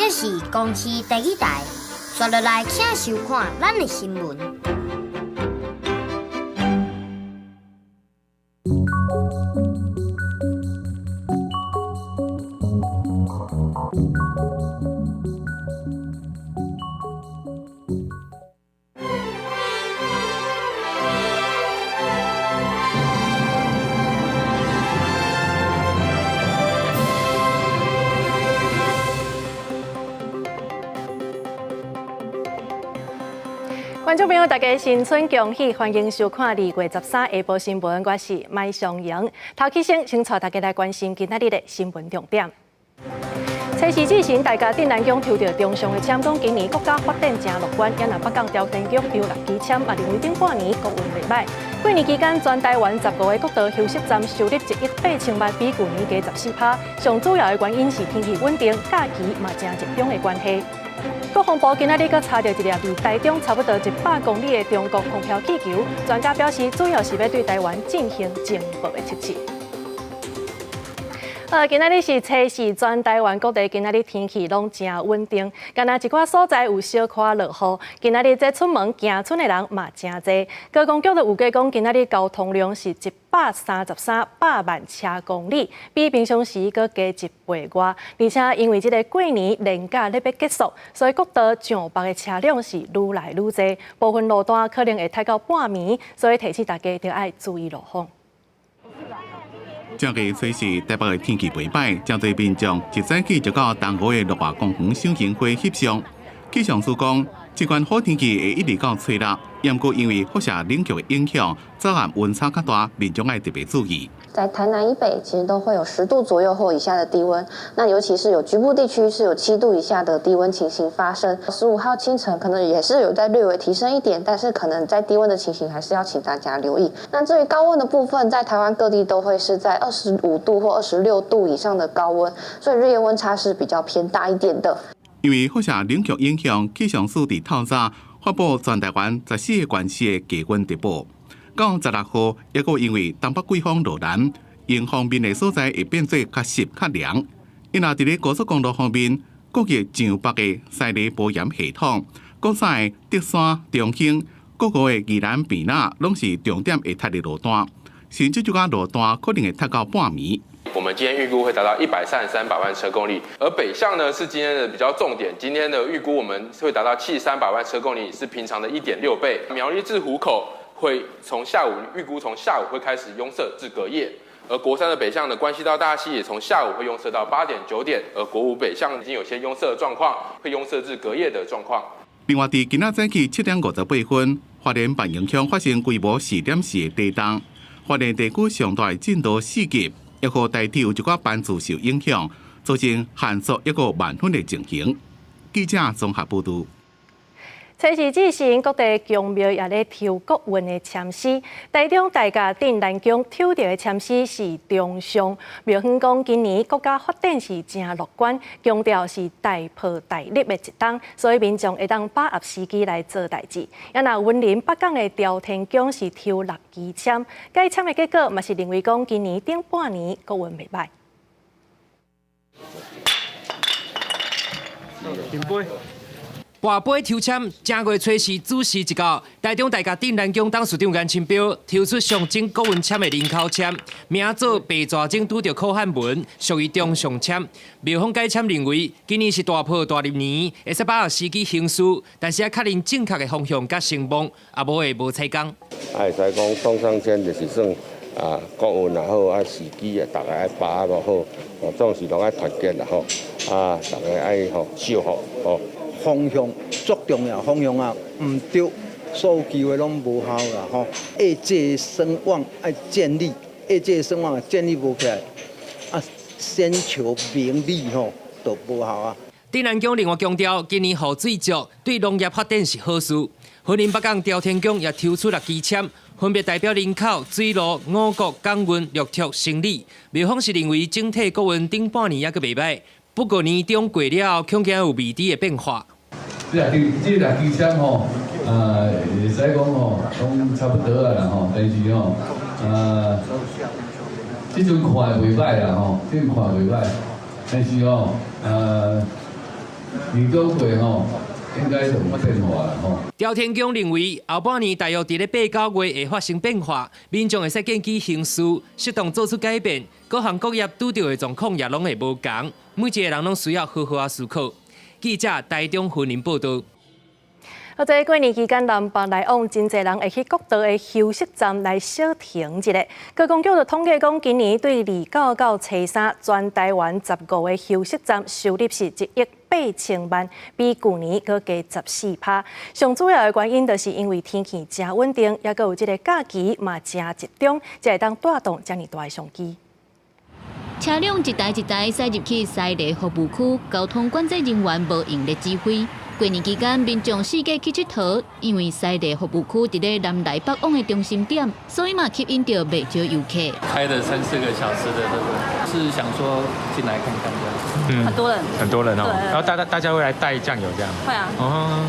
這是公視第二台，紲落來請收看咱的新聞。觀眾朋友，大家新春恭喜，歡迎收看2月13下晡新聞，我是麥尚瑩。頭起先，先帶大家來關心今仔日的新聞重點。初四之前，大家鎮瀾宮抽著中上的籤，講今年國家發展誠樂觀。也若北港朝天宮抽六支籤，嘛認為頂半年國運袂䆀。過年期間，全台灣15个國道休息站收入1億8千萬，比舊年加14%。上主要的原因是天氣穩定，假期嘛誠集中的關係。國防部今仔日閣查著一粒離台中差不多100公里的中國空飄氣球，專家表示主要是欲對台灣進行情報的測試。今仔日是初四，全台灣各地今仔日天氣攏誠穩定，干焦一寡所在有小可落雨。今仔日這出門行村的人嘛誠濟。高公局就預計講，今仔日交通量是133百萬車公里，比平常時閣加一倍外。而且因為這个過年連假咧欲結束，所以國道上北的車輛是愈來愈濟，部分路段可能會塞到半暝，所以提醒大家著愛注意路況。正月初四，台北的天氣袂䆀，誠濟民眾一早起就到東湖的綠華公園賞櫻花翕相。氣象署講，這款好天氣會一直到初六，毋過因為輻射冷卻的影響，早暗溫差較大，民眾愛特別注意。在台南以北，其實都會有10度左右或以下的低溫，那尤其是有局部地區是有7度以下的低溫情形發生。15號清晨可能也是有在略微提升一點，但是可能在低溫的情形還是要請大家留意。那至於高溫的部分，在台灣各地都會是在25度或26度以上的高溫，所以日夜溫差是比較偏大一點的。因為輻射冷卻影響，氣象署佇透早發布全台灣14個縣市的低溫特報。到16號，抑閣因為東北季風落南，迎風面的所在會變做較濕較涼。因若佇咧高速公路方面，國一上北的西螺保鹽系統，國三的竹山、中興，國五的宜蘭、坪林，攏是重點會塞的路段，甚至這寡路段可能會塞到半暝。我們今天預估會達到133百萬車公里，而北向呢是今天的比較重點。今天的預估我們會達到73百萬車公里，是平常的1.6倍。苗栗至湖口會從下午預估從下午會開始壅塞至隔夜，而國三的北向呢，關係到大溪也從下午會壅塞到8點9點，而國五北向已經有些壅塞的狀況，會壅塞至隔夜的狀況。另外，佇今仔早起7點58分，花蓮萬榮鄉發生規模4.4的地動，花蓮地區上大的震度4級，抑予台鐵有一寡班次受影響，造成限速抑閣慢分的情形。記者綜合報導。初四之前，各地宮廟也咧抽國運的籤詩。台中大甲鎮瀾宮抽著的籤詩是中上。廟方講，今年國家發展是誠樂觀，強調是大破大立的一冬，所以民眾會當把握時機來做代誌。也若雲林北港的朝天宮是抽六支籤，解籤的結果嘛是認為講，今年頂半年國運袂䆀。飲杯。跋杯抽籤，正月初四子時一到，台中大甲鎮瀾宮董事長顏清標抽出象徵國運籤的人口籤，名做白蛇精拄著苦漢文，屬於中上籤。廟方解籤認為，今年是大破大立年，會使把握時機行事，但是愛確認正確的方向佮聲望，也無會無彩工。啊，會使講中上籤就是算啊，國運也好，啊時機啊，逐个愛把握好，哦，總是攏愛團結啦吼，啊，逐个愛吼惜福吼。方向足重要，方向啊毋對，所有機會攏無效啦吼。業界聲望愛建立，業界聲望建立無起來，啊，先求名利吼，就無效啊。鎮瀾宮另外強調，今年雨水足，對農業發展是好事。雲林北港朝天宮也抽出六支籤，分別代表人口、水路、五穀、港運、綠竹、生理。廟方是認為整體國運頂半年猶閣袂䆀，不過年中過了後，恐驚有未知的變化。這六支這六支籤吼，會使講吼，攏差不多啊啦吼，但是吼，這陣看袂䆀啦吼，這陣看袂䆀，但是吼， 2個月吼，應該就有變化啦吼。朝天宮認為後半年大約佇咧8、9月會發生變化，民眾會使見機行事，適當做出改變，各行各業拄著的狀況也攏會無仝，每一個人攏需要好好仔思考。記者台中雲林報導。啊，這過年期間，南北來往，真濟人會去國道的休息站來小停一下。觀光局就統計講，今年對29到初三，全台灣15個休息站收入是1億8千萬，比舊年閣加14%。上主要的原因，就是因為天氣誠穩定，抑閣有這个假期嘛誠集中，才會當帶動遮爾大的商機。車輛一台一台駛入去西螺服務區，交通管制人員無閒咧指揮。過年期間，民眾四界去𨑨迌，因為西螺服務區佇咧南來北往的中心點，所以嘛吸引著袂少遊客。開了三四個小時的，是想說進來看看這樣。很多人，很多人哦。然後大家會來帶醬油這樣。會啊。哦。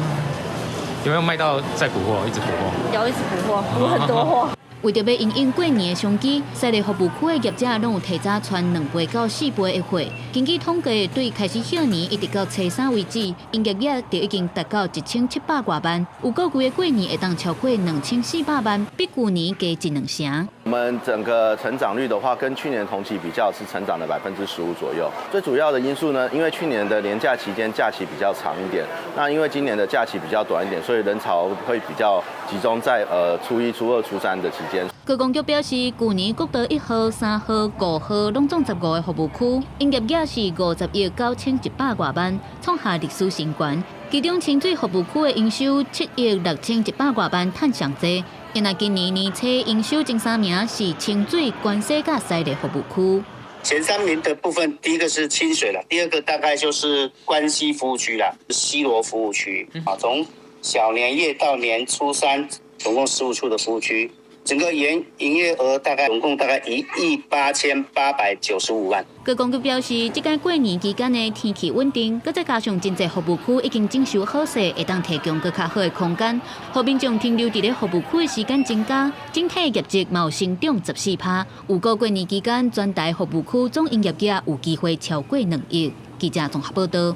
有沒有賣到再補貨？一直補貨？有，一直補貨，補很多貨。為著欲因應過年的商機，西螺服務區的業者攏有提早傳2倍到4倍的貨。根據統計，對開始賀年一直到初三為止，營業額就已經達到1700外萬。有估計過年會當超過2400萬，比舊年加一兩成。我們整個成長率的話，跟去年同期比較是成長了15%左右。最主要的因素呢，因為去年的年假期間假期比較長一點，那因為今年的假期比較短一點，所以人潮會比較集中在初一、初二、初三的期間。觀光局表示，舊年國道1號、3號、5號攏總15個服務區，營業額是50億9100外萬，創下歷史新高。其中清水服務區的營收7億6100外萬，趁上濟。因為今年年初營收前三名是清水、關西佮西螺服務區。前三名的部分，第一個是清水啦，第二個大概就是關西服務區啦，西螺服務區啊，從小年夜到年初三，總共15處的服務區。整個營業額大概總共大概1億8895萬。觀光局表示，這屆過年期間的天氣穩定，閣再加上真濟服務區已經整修好勢，會當提供閣較好的空間，予民眾停留佇咧服務區的時間增加，整體業績嘛有成長14%。預估過年期間，全台服務區總營業額有機會超過2億。記者綜合報導。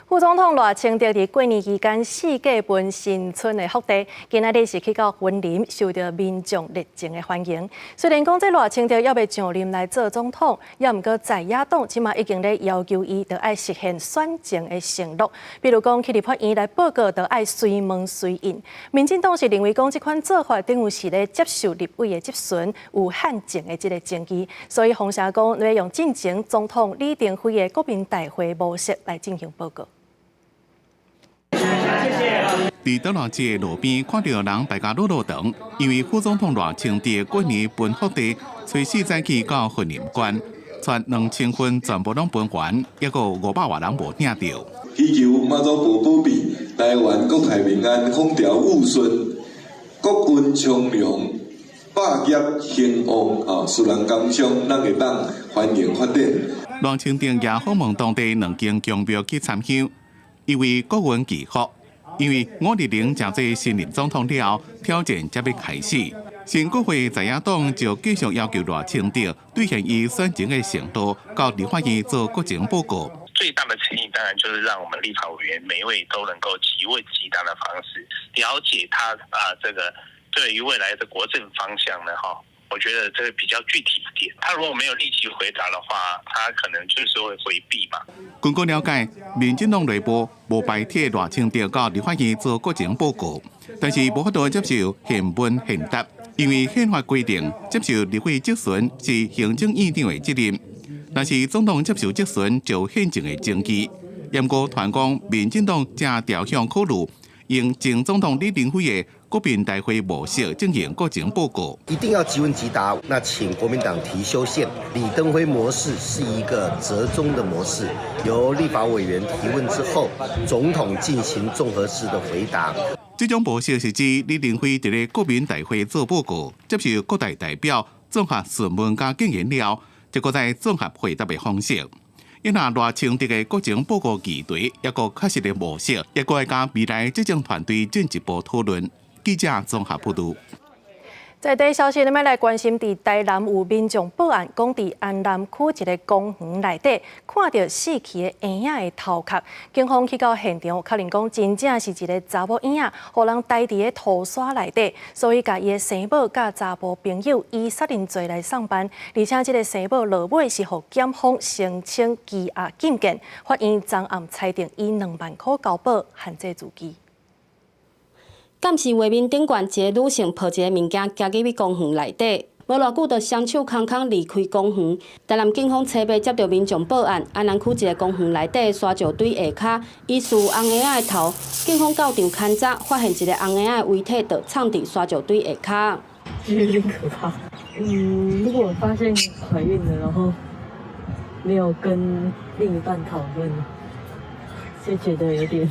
副總統賴清德佇過年期間四界分新春的福地，今仔日是去到雲林，受到民眾熱情的歡迎。雖然講這賴清德猶未上任來做總統，也毋過在野黨這馬已經咧要求伊，著愛實現選前的承諾，比如講去立法院來報告，著愛隨問隨應。民進黨是認為講這款做法等於是咧接受立委的質詢，有憲政的這个爭議，所以風聲講欲用進前總統李登輝的國民大會模式來進行報告。佇倒落街路邊看著人排甲滷滷長，因為副總統賴清德過年分福地，初四早起到雲林縣，跩2000份全部攏分完，抑閣有500外人無領著。祈求媽祖婆保庇，台灣國泰民安，風調雨順，國運昌隆，百業興旺，吼，使人工商，咱會當繁榮發展。賴清德也訪問當地兩間宮廟去參香，伊為國運祈福。因為吳立玲成做新任總統了後，挑戰才欲開始。新國會在野黨就繼續要求賴清德兌現伊選前的承諾，到立法院做國情報告。最大的誠意當然就是讓我們立法委員每一位都能夠即問即答的方式了解他啊，這個對於未來的國政方向呢，哈，我覺得這個比較具體一點。他如果沒有立即回答的話，他可能就是會迴避嘛。根據了解，民進黨內部無排斥賴清德到立法院做國情報告，但是無法度接受現問現答，因為憲法規定接受立委質詢是行政院長的責任，但是總統接受質詢就憲政的爭議。毋過傳講民進黨正朝向考慮用前總統李登輝的國民大會模式進行國情報告。一定要即問即答。那請國民黨提修憲，李登輝模式是一個折中的模式，由立法委員提問之後，總統進行綜合式的回答。這種模式是指李登輝佇咧國民大會做報告，接受各代代表綜合詢問佮建言了，這閣再綜合回答的方式。因若賴清德的國情報告議題，抑閣確實的模式，抑閣會佮未來執政團隊進一步討論。記者綜合報導。在地消息，咱欲來關心，佇台南有民眾報案，講佇安南區一个公園內底看著死去的嬰仔的頭殼，警方去到現場，確認講真正是一个查某嬰仔，予人刣佇咧塗沙內底，所以共伊的生母佮查埔朋友以殺人罪來送辦，而且這个生母落尾是予檢方申請羈押禁見，法院昨暗裁定以2萬箍交保，限制自治。監視畫面頂懸，一个女性抱一个物件行入去公園內底，無偌久就雙手空空離開公園。台南警方初步接著民眾報案，安南區一个公園內底沙石堆下跤，疑似紅嬰仔的頭。警方到場勘查，發現一个紅嬰仔的遺體就藏佇沙石堆下跤。有點可怕。如果我發現懷孕了，然後沒有跟另一半討論，就覺得有點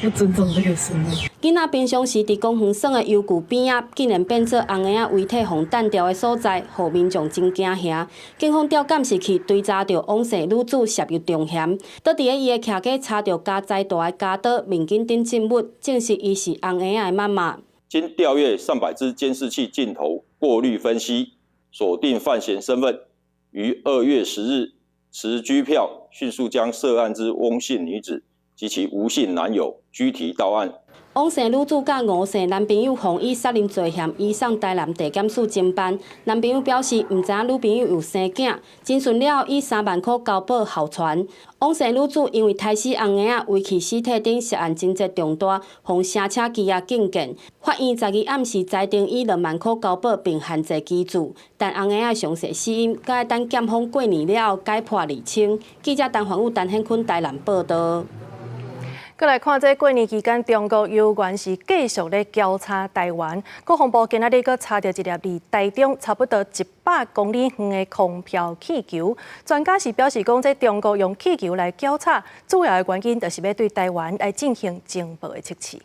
不尊重這個生命。囡仔平常時佇公園耍的遊具邊仔，竟然變做紅嬰仔遺體予擲著的所在，予民眾真驚嚇。警方調監視器追查著王姓女子涉入重嫌，倒佇咧伊的徛家查著家財大的鉸刀、面巾等證物，證實伊是紅嬰仔的媽媽。經調閱上百支監視器鏡頭過濾分析，鎖定犯嫌身份，於2月10日持拘票，迅速將涉案之翁姓女子及其吳姓男友拘提到案。王姓女子佮吳姓男朋友予以殺人罪嫌移送台南地檢署偵辦。男朋友表示毋知影女朋友有生囝，偵訊了後以3萬箍交保候傳。王姓女子因為刣死紅嬰仔、遺棄屍體等涉案情節重大，予申請羈押禁見。法院十二暗時裁定以2萬箍交保並限制居住，但紅嬰仔詳細死因，閣愛等檢方過年了後解剖釐清。記者陳環宇、陳顯坤台南報導。閣來看這過年期間，中國猶原是繼續咧攪查台灣。國防部今仔日閣查著一粒離台中差不多100公里遠的空飄氣球。專家是表示講，這中國用氣球來攪查，主要的原因就是欲對台灣來進行情報的測試。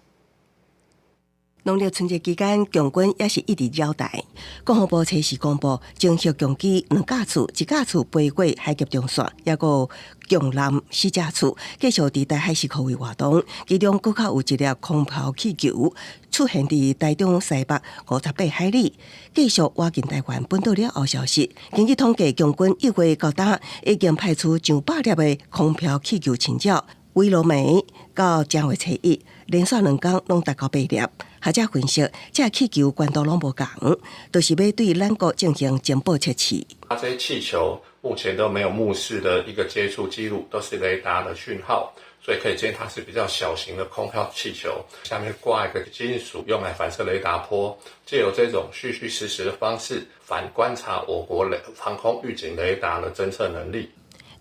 農曆春節期間，共軍也是一直擾台。國防部初時公布，偵測共機兩架次，一架次飛過海峽中線，抑閣共艦四架次，繼續佇台海時空域活動。其中，閣較有一粒空飄氣球出現佇台中西北58海里，繼續倚近台灣本島了後消失。根據統計，共軍1月到今已經派出上百粒的空飄氣球侵擾，圍羅暝到正月初一，連續兩工攏達到八粒。學者分析，這氣球高度攏無仝，就是欲對咱國進行情報測試。它這些氣球目前都沒有目視的一個接觸記錄，都是雷達的訊號，所以可以見它是比較小型的空飄氣球，下面掛一個金屬用來反射雷達波，借由這種虛虛實實的方式反觀察我國雷防空預警雷達的偵測能力。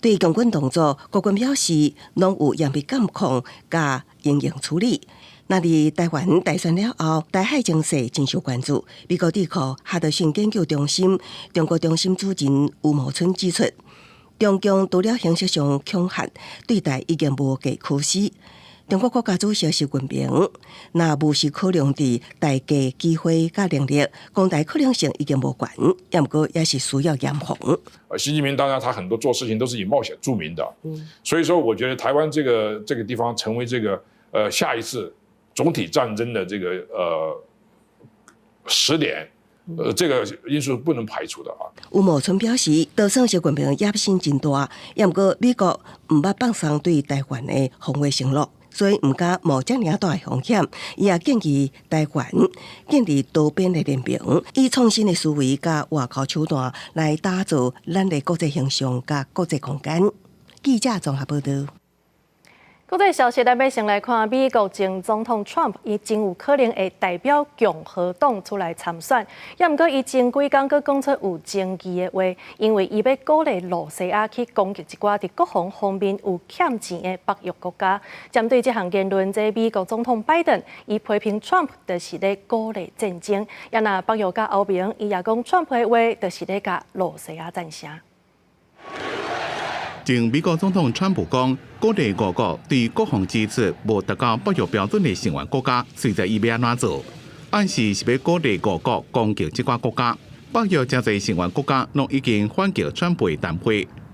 對共軍動作，國軍表示攏有嚴密監控佮因應處理。那佇台灣大選了後，台海情勢真受關注。美國智庫哈德遜研究中心中國中心主任吳茂春指出，中共除了形式上恐嚇，對台已經無計可施。中國國家主席習近平，若無是考量佇大家機會佮能力，攻台可能性已經無懸，也毋過也是需要嚴防。習近平當然他很多做事情都是以冒險著名的，所以說我覺得台灣這個地方成為這個下一次總體戰爭的這個時點，這個因素不能排除的啊。吳茂春表示，就算習近平野心真大，也毋過美國毋捌放鬆對台灣的防衛承諾，所以毋敢冒遮爾大的風險。伊也建議台灣建立多邊的聯盟，以創新的思維佮外交手段來打造咱的國際形象佮國際空間。記者綜合報導。國際消息，咱欲先來看美國前總統川普，伊真有可能會代表共和黨出來參選。也毋過，伊前幾工閣講出有爭議的話，因為伊欲鼓勵露西亞去攻擊一寡佇國防方面有欠錢的北約國家。針對這項言論，這美國總統拜登伊批評川普就是咧鼓勵戰爭。也若北約佮歐盟，伊也講川普的話就是咧共露西亞贊聲。前美國總統川普講，鼓勵俄國對國防支出無達到北約標準的成員國家，隨在伊欲按怎做，暗示是欲鼓勵俄國攻擊這寡國家。北約誠濟成員國家攏已經反擊川普的談話。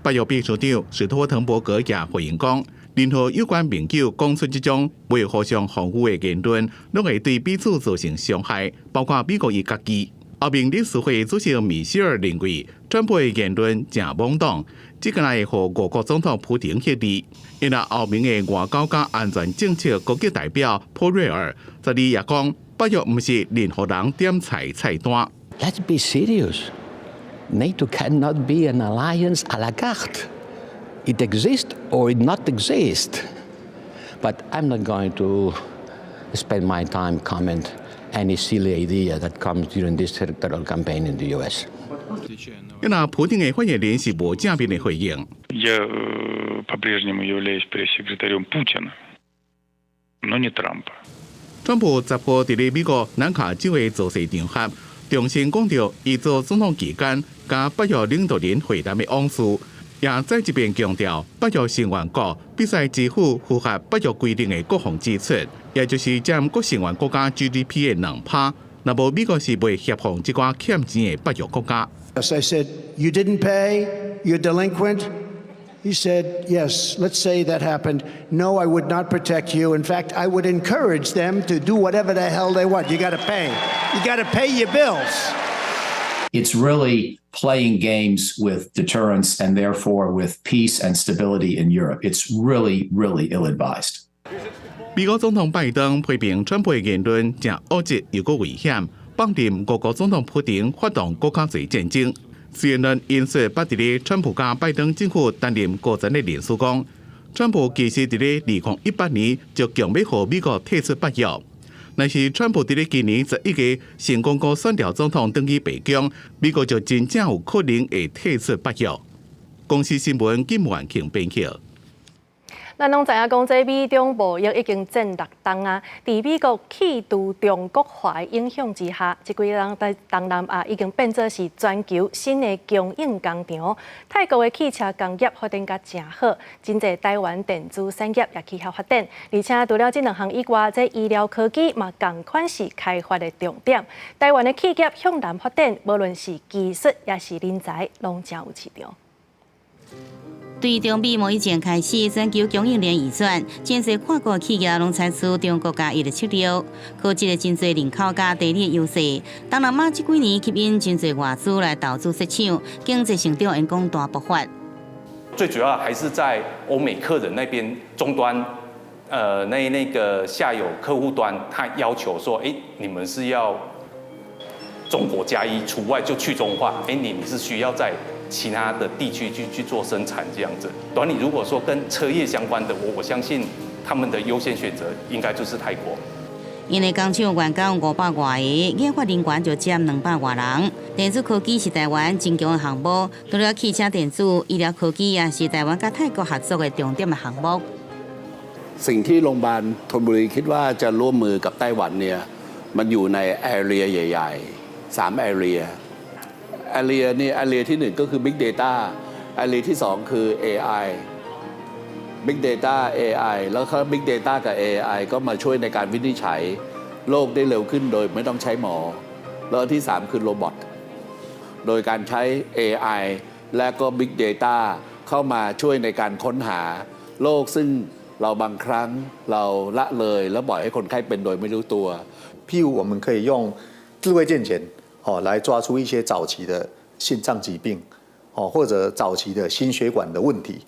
北約秘書長史托滕伯格也回應講，任何有關盟友講出這種袂互相防護的言論，攏會對彼此造成傷害，包括美國伊家己。歐盟理事會主席米歇爾認為，川普的言論誠莽動，這個會予俄國總統普丁歇膩。因為歐盟的外交佮安全政策高級代表普瑞爾十二也講，北約毋是任何人點菜菜單。 Let's be serious. NATO cannot be an alliance à la carte. It exists or it not exist. But I'm not going to spend my time comment any silly idea that comes during this electoral campaign in the US. 那普丁的發言人是無正面的回應。 Я по-прежнему являюсь пресс-секретарем Путина, но не Трампа. 川普10號佇咧美國南卡州的造勢場合，重新講著伊做總統期間，佮北約領導人會談的往事，也再一遍強調北約成員國必須支付符合北約規定的國防支出，也就是佔各成員國家 GDP 的2趴。若無美國是袂協防這寡欠錢的北約國家。 As I said, you didn't pay, you're delinquent. He said, yes, let's say that happened. No, I would not protect you. In fact, I would encourage them to do whatever the hell they want. You got to pay. You got to pay your bills. It's really playing games with deterrence and therefore with peace and stability in Europe. It's really, really ill advised. 美國總統拜登批評川普的言論誠惡質又閣危險，放任俄國總統普丁發動閣較濟戰爭。CNN 引述捌佇咧川普佮拜登政府擔任高層的人士講，川普其實佇咧2018年就強欲予美國退出北約。若是川普佇咧今年11月成功閣選著總統轉去白宮，美國就真正有可能會退出北約。公視新聞金萬慶編輯。咱攏知影講，這美中貿易已經戰6冬啊！佇美國去除中國化的影響之下，這幾冬佇東南亞已經變做是全球新的供應工廠。泰國的汽車工業發展甲誠好，真濟台灣電子產業也去遐發展。而且除了這兩項以外，這醫療科技嘛仝款是開發的重點。台灣的企業向南發展，無論是技術抑是人才，攏誠有市場。對中美貿易戰開始，全球供應鏈移轉，真濟跨國企業攏採取中國加一的策略，靠這个真濟人口佮地理優勢。東南亞這幾年吸引真濟外資來投資設廠，經濟成長會講大爆發。最主要還是在歐美客人那邊終端，那個下游客戶端，他要求說，哎，你們是要中國加一除外就去中化，哎，你是需要在其他的地區去做生產這樣子。短你如果說跟車業相關的，我相信他們的優先選擇應該就是泰國。𪜶的工廠員工500外个，研發人員就佔200外人。電子科技是台灣真強的項目，除了汽車電子、醫療科技，也是台灣佮泰國合作的重點的項目。 สิ่งที่โรงพยาบาลธนบุรีคิดว่าจะร่วมมือกับไต้หวันเนี่ยมันอยู่ใน area ใหญ่ๆ3 area area นี่ area ที่1ก็คือ Big Data area ที่2คือ AI Big Data AI แล้วก็ Big Data กับ AI ก็มาช่วยในการวินิจฉัยโรคได้เร็วขึ้นโดยไม่ต้องใช้หมอ แล้วที่ 3 คือ robot โดยการใช้ AI และก็ Big Data เข้ามาช่วยในการค้นหาโรคซึ่งเราบางครั้งเราละเลยแล้วปล่อยให้คนไข้เป็นโดยไม่รู้ตัว 譬如我们可以用智慧健检哦來抓出一些早期的心臟疾病哦，或者早期的心血管的問題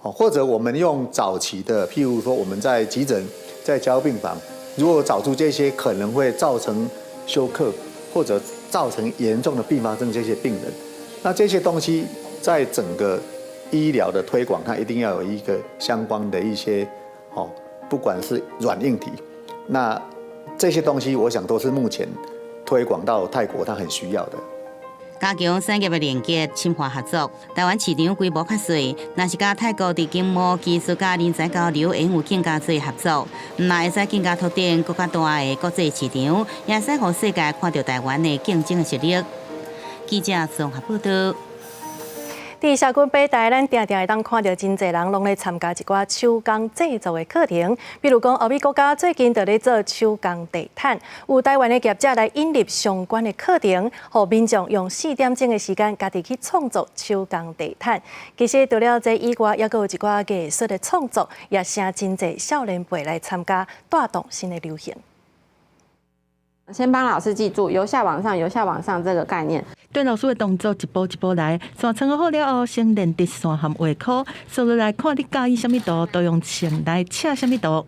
哦，或者我們用早期的，譬如說我們在急診、在加護病房，如果找出這些可能會造成休克或者造成嚴重的併發症這些病人，那這些東西在整個醫療的推廣，它一定要有一個相關的一些哦，不管是軟硬體，那這些東西我想都是目前推廣到泰國，它很需要的。加強產業的連結，深化合作。台灣市場規模較細，若是佮泰國佇經貿技術佮人才交流，會有更加濟合作。毋但會使更加拓展閣較大的國際市場，也使予世界看著台灣的競爭的實力。記者綜合報道。佇社群平台，咱定定會當看著真濟人攏咧參加一寡手工製作的課程。比如講，歐美國家最近就咧做手工地毯，有台灣的業者來引入相關的課程，予民眾用4點鐘的時間，家己去創作手工地毯。其實除了這以外，猶閣有一寡藝術的創作，也吸引真濟少年輩來參加，帶動新的流行。先幫老師記住由下往上，由下往上這個概念。段老師的動作一步一步來，線穿好了後，先練直線和畫箍，紲落來看你佮意啥物圖，就用銃來車啥物圖。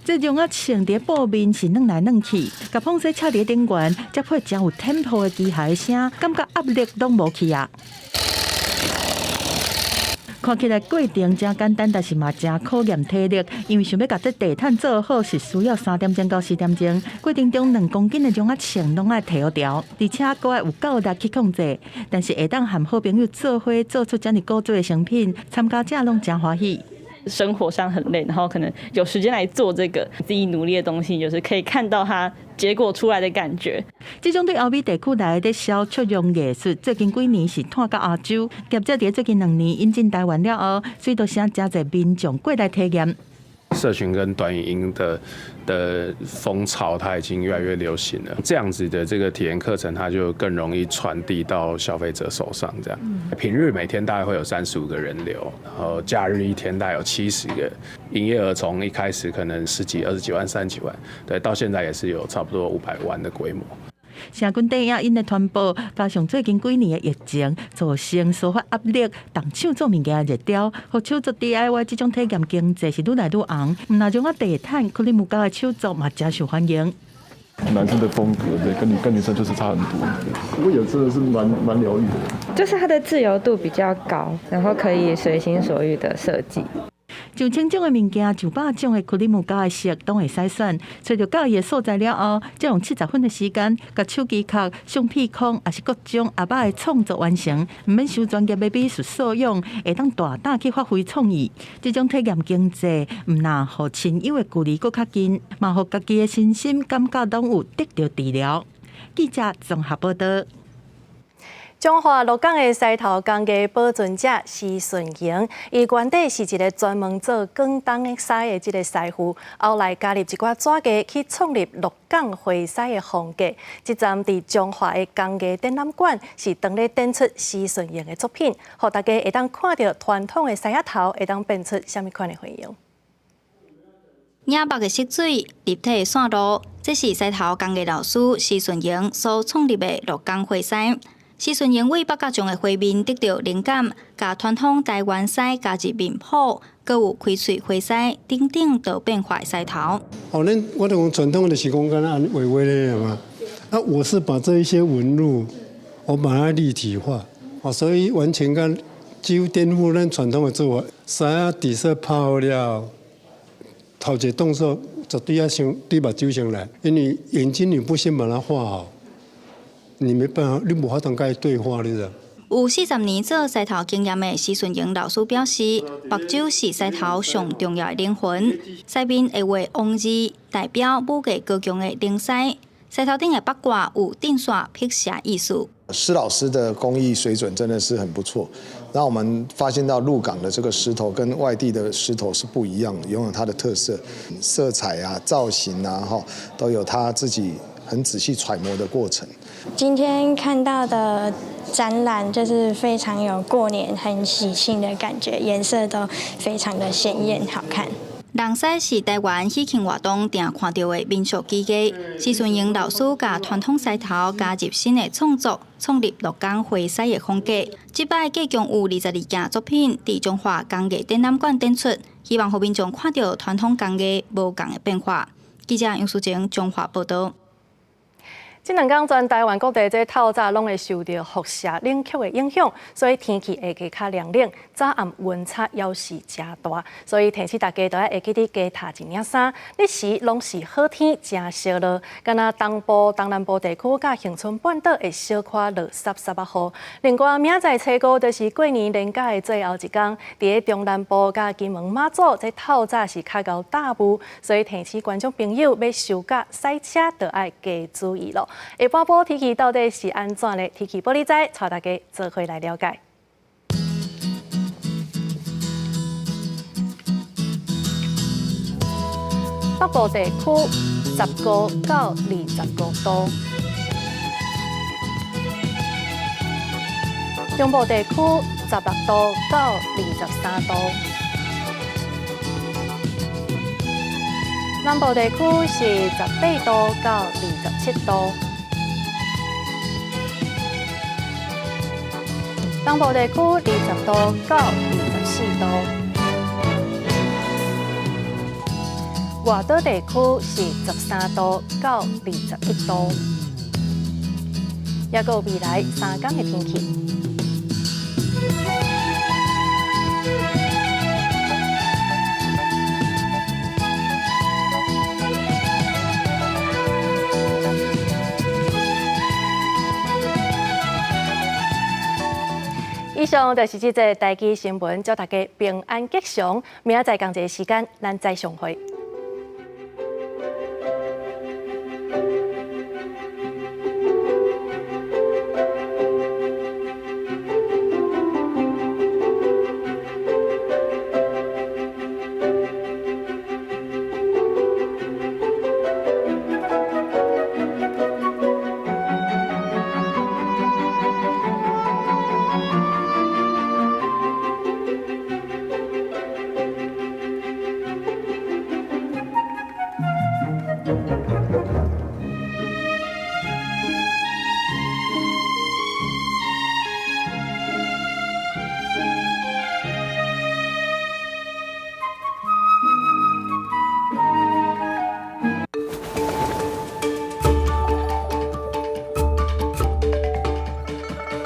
這絨仔銃佇布面是轉來轉去，共膨紗車佇頂懸，才配誠有 tempo 的機械聲，感覺壓力攏無去啊！看起來過程誠簡單，但是嘛誠考驗體力，因為想欲共這地毯做好，是需要3點鐘到4點鐘。過程中2公斤的絨仔銃攏愛提牢，而且閣愛有夠力去控制。但是會當和好朋友做伙做出遮爾古錐的成品，參加者攏誠歡喜。生活上很累，然後可能有時間來做這個自己努力的東西，就是可以看到它結果出來的感覺。這種對歐美地區來的燒出用藝術，最近幾年是拓到亞洲，業者佇最近2年引進台灣了後，隨著誠濟民眾過來體驗。社群跟短影音的風潮，它已經越來越流行了。這樣子的這個體驗課程，它就更容易傳遞到消費者手上。這樣，平日每天大概會有35個人流，然後假日一天大概有70個。營業額從一開始可能十幾、20幾萬、30幾萬，對，到現在也是有差不多500萬的規模。社群電影因的傳播，加上最近幾年的疫情，造成司法壓力，動手做物件熱潮，予手作 DIY 這種體驗經濟是愈來愈紅。毋但種啊地毯，可能木膠的手作嘛誠受歡迎。男生的風格對，跟女生就是差很多。不過也真的是蠻療癒的。就是它的自由度比較高，然後可以隨心所欲的設計。上千種的物件，上百種的克里姆膠的色攏會使選。揣著佮意的素材了後，才用70分的時間，共手機殼、橡皮框，抑是各種盒仔的創作完成，毋免受專業的美術素養，會當大膽去發揮創意。這種體驗經濟，毋但予親友的距離閣較近，嘛予家己的身心感覺攏有得著治療。記者綜合報道。彰化鹿港的獅頭工藝保存者施順榮，伊原底是一个專門做廣東的獅的這个師傅，後來加入一寡紙藝去創立鹿港花獅的風格。這站佇彰化的工藝展覽館是當咧展出施順榮的作品，予大家會當看著傳統的獅仔頭會當變出啥物款的花樣。影目的色水，立體的線路，這是獅頭工藝老師施順榮所創立的鹿港花獅。施順榮為八角醬的花面得著靈感，共傳統台灣獅加入面譜，閣有開喙花獅等等多變化獅頭。哦，咱我講傳統的是講敢若按呢畫畫咧嘛，啊，我是把這一些紋路，我把它立體化，哦，所以完全佮幾乎顛覆咱傳統的做法。獅仔底色拍好了，頭一個動作絕對要先對目睭先來，因為眼睛你不先把它畫好。你沒辦法，你無法度佮伊對話，你知道。有40年做獅頭經驗的施順榮老師表示，目睭是獅頭上重要的靈魂。獅面會畫王字，代表武藝高強的靈獅。獅頭頂的八卦有電線辟邪意思。施老師的工藝水準真的是很不錯。那我們發現到鹿港的這個獅頭跟外地的獅頭是不一樣，擁有它的特色，色彩啊、造型啊，哈，都有他自己很仔細揣摩的過程。今天看到的展覽就是非常有過年很喜慶的感覺，顏色都非常的鮮豔好看。龍獅是台灣喜慶活動定看著的民俗技藝，施順榮老師共傳統獅頭加入新的創作，創立鹿港花獅的風格。這擺計共有22件作品佇彰化工藝展覽館展出，希望予民眾看著傳統工藝無仝的變化。記者楊淑靜彰化報道。這兩工全台灣各地這透早攏會受著輻射冷卻的影響，所以天氣會加較涼冷，早暗溫差猶是誠大，所以提醒大家都愛會記得加疊一領衫。日時攏是好天，誠燒熱，敢若東部、東南部地區佮恆春半島會小可落濕濕仔雨。另外，明仔載初五就是過年連假的最後一工，佇咧中南部佮金門馬祖，這透早是較𠢕大霧，所以提醒觀眾朋友欲休假駛車就愛加注意囉。下半晡天氣到底是按怎呢？天氣報你知，帶大家做伙來了解。北部地區15到25度，中部地區16度到23度，南部地區是18度到27度。東部地區20度到24度。外島地區是13度到21度。抑閣有未來3工的天氣。以上就是這節台語新聞，祝大家平安吉祥。明仔載仝一个時間，咱再相會。